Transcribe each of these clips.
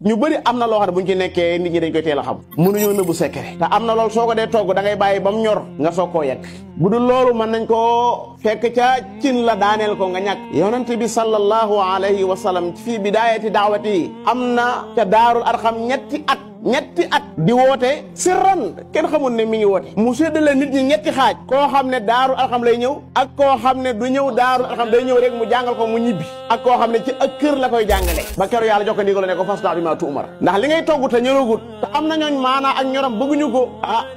ñu bëri am na loo xam ne buñ ci nekkee nit ñi dañ koy teel a xam mënuñoo nëbbu secret te am na loolu soo ko dee togg da ngay bàyyi ba mu ñor nga soog koo yekk bu dul loolu mën nañ koo fekk ca cin la daaneel ko nga ñàkk yonent bi sallallahu alayhi wa sallam fii bidaayati daawati am na ca daarul arxam ñetti at di woote sirran kenn xamul ne mi ngi woote mu séddale nit ñi ñetti xaaj koo xam ne daarul arxam lay ñëw ak koo xam ne du ñëw daarul arxam day ñëw rek mu jàngal ko mu ñibbi ak koo xam ne ci ak kër la koy jàngale ba keroog yàlla jox ko ndigal ne ko fasda' bimaa tu'mar ndax li ngay togg te ñoragut te am na ñooñ maanaa ak ñoram bëgguñu ko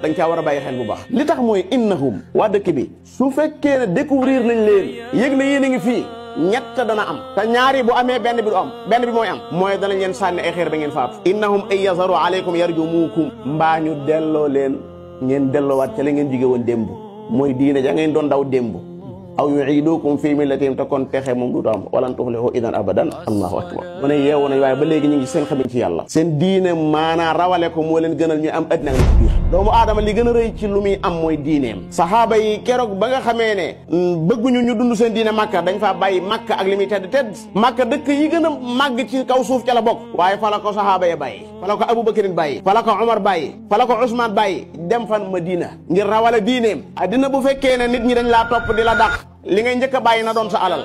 dañ caa war a bàyyi xel bu baax li tax mooy innahum waa dëkk bi su fekkee ne découvrir nañ leen yëg na yéen a ngi fii ñett dana am te ñaari bu amee benn bi du am benn bi mooy am mooy danañ leen sànni ay xeer ba ngeen faatu innahum ay yazaru aleykum yarjumukum mbaa ñu delloo leen ngeen delloowaat ca la ngeen jóge woon démb mooy diine ja ngeen doon daw démb aw yu'idukum fi millatihim te kon texe moom du am walan tuflihu idan abadan allahu akbar mu ne yeewu nañ waaye ba léegi ñu ngi seen xamin ci yàlla seen diine maanaa rawale ko moo leen gënal ñu am addina ak biir doomu aadama li gën a rëy ci lu muy am mooy diineem saxaaba yi keroog ba nga xamee ne bëgguñu ñu dund seen diine Makka dañ faa bàyyi Makka ak li muy tedd Makka dëkk yi gën a màgg ci kaw suuf ca la bokk waaye fa la ko saxaaba ya bàyyi fa la ko Abubakarin bàyyi fa la ko Umar bàyyi fa la ko Usmaan bàyyi dem fan Madina ngir rawale diineem addina bu fekkee ne nit ñi dañ laa topp di la dàq li ngay njëkk a bàyyi na doon sa alal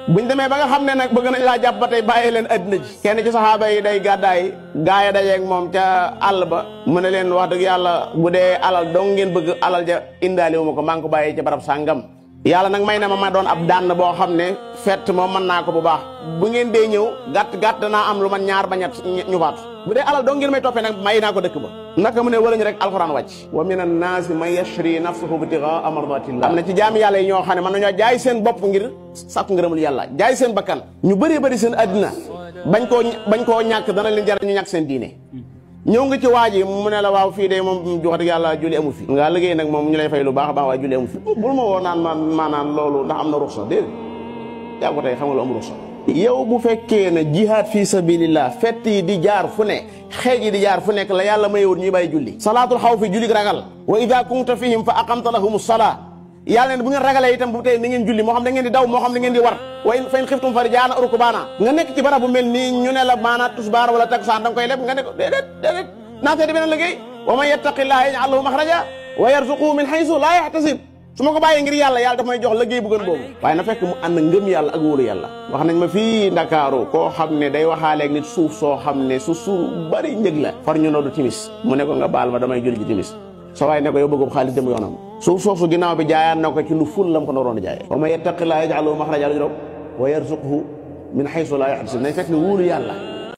buñ demee ba nga xam ne nag bëgg nañ laa jàpp ba tey bàyyi leen addina ji kenn ci saxaaba yi day gàddaay gaaya dajeeg moom ca àll ba mu ne leen wax dëgg yàlla bu dee alal dong ngeen bëgg alal ja indaale wu ma ko maa ngi ko bàyyi ci barab sàngam yàlla nag may na ma doon ab dànn boo xam ne fett moom mën naa ko bu baax bu ngeen dee ñëw gàtt danaa am lu man ñaar ba ñett ñu faatu bu dee alal dong ngeen may toppee nag may naa ko dëkk ba naka mu ne wala ñu rek alxuraan wàcc wa min annaasi man yashri nafsahu ibtigaa mardatillah am na ci jaami yàlla yi ñoo xam ne mën nañoo jaay seen bopp ngir sàkku ngërëmul yàlla jaay seen bakkan ñu bëree bëri seen addina bañ koo ñàkk dana leen jar ñu ñàkk seen diine ñëw nga ci waaji mu ne la waaw fii de moom jox dëgg yàlla julli amu fi nga liggéey nag moom ñu lay fay lu baax a baax waaye julli amu fi bul ma woo naan maanaam loolu ndax am na ruxsa déedéet yaa ko tey xam nga lu am ruxsa yow bu fekkee ne jihaad fi sabilillah fett yi di jaar fu ne xeej yi di jaar fu nekk la yàlla mayewut ñuy bàyyi julli salaatul xawfi julli ragal wa ida kunta fihim fa aqamta lahum salaa yàlla ne bu ngeen ragalee itam bu tey na ngeen julli moo xam da ngeen di daw moo xam da ngeen di war wa in fa in xiftum farjaana rukbaana nga nekk ci barab bu mel nii ñu ne la maanaam tusbaar wala takusaan da nga koy leb nga ne ko déedéet naa seeti beneen liggéey wa man yattaqillaha yaj'al lahu maxraja wa yarzuquhu min haysu laa yahtasib su ma ko bàyyee ngir yàlla daf may jox liggéey bu gën boobu waaye na fekk mu ànd ngëm yàlla ak wóolu yàlla wax nañ ma fii Ndakaaru koo xam ne day waxaaleeg nit suuf soo xam ne su bari njëg la far ñu noddu timis mu ne ko nga baal ma damay julli ji timis sa waay ne ko yow bëggub xaalis dem yoonam suuf soosu ginnaaw bi jaayaan na ko ci lu ful lam ko naroon a jaayee wa man yattaqillaha yaj'al lahu maxraja wa yarzuqhu min haysu laa yahtasib nañ fekk ne wóolu yàlla